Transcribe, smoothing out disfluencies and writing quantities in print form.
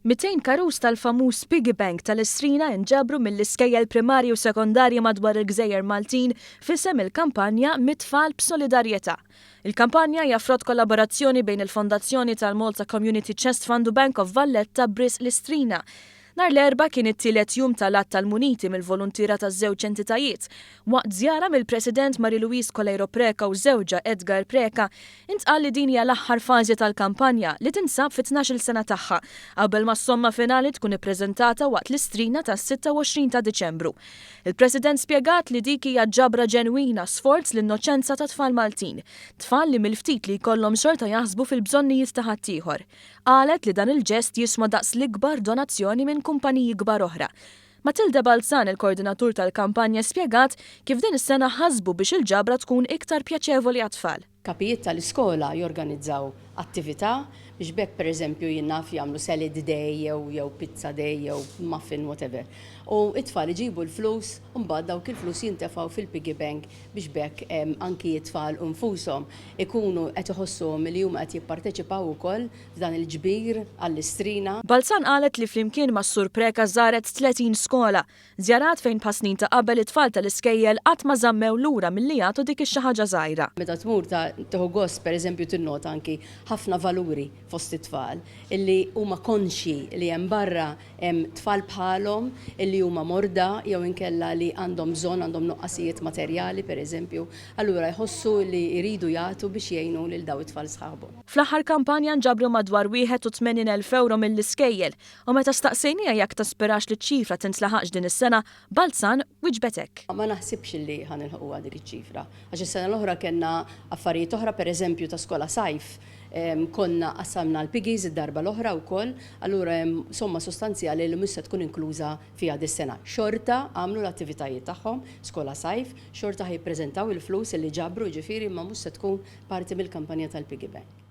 200 karus tal-famuż piggy bank tal-Istrina inġabru mill-iskejjel primarji u sekondarji madwar il-gżejjer Maltin f'isem il-kampanja Mit-Tfal b'Solidarjetà. Il-kampanja hija frott kollaborazzjoni bejn il-Fondazzjoni tal-Malta Community Chest Fund u Bank of Valletta b'risq l-Istrina. Nhar l-Erbgħa kien it-tielet jum tal-għadd tal-muniti mill-voluntiera taż-żewġ entitajiet. Waqt żjara mill-President Marie Louise Coleiro Preca u żewġha Edgar Preca, intqal li din hija l-aħħar fażi tal-kampanja li tinsab fit-tnax-il sena tagħha, qabel ma s-somma finali tkun ippreżentata waqt l-istrina tas-26 ta' Diċembru. Il-President spjegat li dik hija ġabra ġenwina sforz l-innoċenza ta' tfal Maltin, tfal li mill-ftit li jkollhom xorta jaħsbu fil-bżonnijiet ta' ħaddieħor. Qalet li dan il-ġest jiswa daqs l-ikbar donazzjoni minn kumpaniji kbar oħra. Matilde Balzan, il-koordinatur tal-kampanja spjegat kif din is-sena ħasbu biex il-ġabra tkun iktar pjaċevoli għat-tfal. Kapijiet tal-iskola jorganizzaw attività biex b'hekk pereżempju jien naf jagħmlu salad day jew jew pizza day jew muffin whatever. U t-tfal iġibu l-flus u mbagħad dawk il-flus jintefgħu fil-piggy bank biex b'hekk anki t-tfal nfushom ikunu qed iħossuhom li huma qed jipparteċipaw ukoll f'dan il-ġbir għall-Istrina. Balzan qalet li flimkien mas-Sur Preca żaret 30 skola, żjarat fejn bħas-snin ta' qabel it-tfal tal-iskejjel qatt ma żammew lura milli jagħtu dik ix-xi ħaġa żgħira. Meta tmur ta' tieħu gost pereżempju tinnota anki ħafna valuri fost it-tfal illi huma konxji li hemm barra Hemm tfal bħalhom illi huma morda jew inkella li għandhom bżonn, għandhom nuqqasijiet materjali pereżempju, allura jħossu li jridu jagħtu biex jgħinu lil dawn it-tfal sħabhom. Fl-aħħar kampanja nġabru madwar 81,000 ewro mill-iskejjel u meta staqsejniha jekk taspirax li ċ-ċifra tintlaħaqx din is-sena, Balzan wieġbet hekk. Ma naħsibx illi ħa nilħquha dik iċ-ċifra għax is-sena l-oħra kellna affarijiet oħra pereżempju ta' skola sajf Konna qassamna l-piggies id-darba l-oħra wkoll, allura hemm somma sostanzjali li mhux se tkun inkluża fiha dis-sena. Xorta għamlu l-attivitajiet tagħhom, Skola Sajf, xorta ħa jippreżentaw il-flus li ġabru jiġifieri imma mhux se tkun parti mill-kampanja tal-piggy bank.